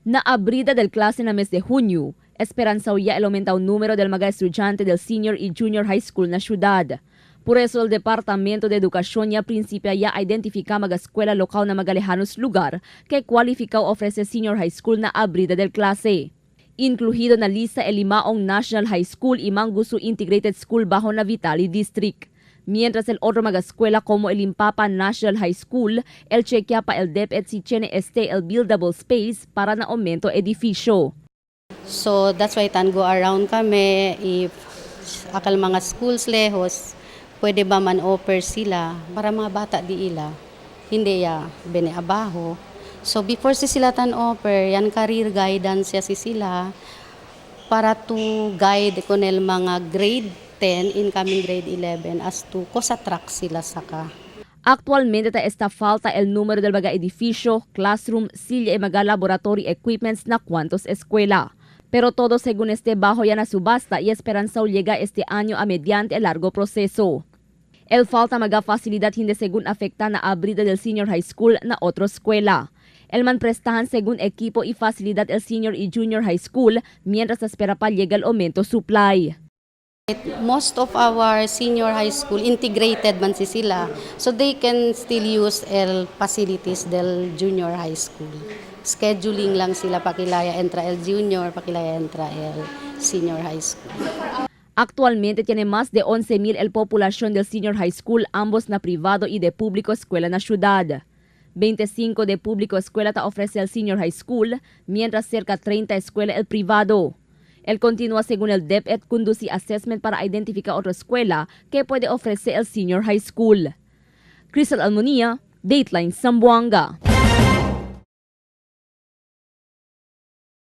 Na abrida del clase na mes de junio, esperanza ya el aumentado número del mga estudiante del senior y junior high school na ciudad. Por eso el Departamento de Educación ya principia ya identifica mga escuela local na mga lejanos lugar que cualificado ofrece senior high school na abrida del clase. Incluido na lista el Limaong National High School y Mangusu Integrated School bajo na Vitali District. Mientras el otro mga escuela como el Impapa National High School, el chequea pa el DepEd si tiene este el buildable space para na aumento edificio. So that's why tan go around kami if akal mga schools lejos, pwede ba man offer sila para mga bata di ila hindi ya bene abaho. So before si sila tan offer, yan career guidance ya si sila para to guide konel mga grade 10 incoming grade 11 as to kosa track sila saka. Actualmente ta esta falta el número del mga edificio, classroom, silla y mga laboratory equipments na cuantos escuela. Pero todo según este bajo ya na subasta y esperanza llega este año a mediante el largo proceso. El falta mga facilidad hindi según afecta na abrida del senior high school na otro escuela. El man prestahan según equipo y facilidad el senior y junior high school mientras espera pa llega el aumento supply. Most of our senior high school integrated man si sila, so they can still use el facilities del junior high school. Scheduling lang sila, pakilaya entra el junior, pakilaya entra el senior high school. Actualmente tiene más de 11,000 el población del senior high school, ambos na privado y de público escuela na ciudad. 25 de público escuela ta ofrece el senior high school, mientras cerca 30 escuela el privado. El continúa según el DepEd conduce assessment para identificar otra escuela que puede ofrecer el senior high school. Crystal Almonia, Dateline Zamboanga.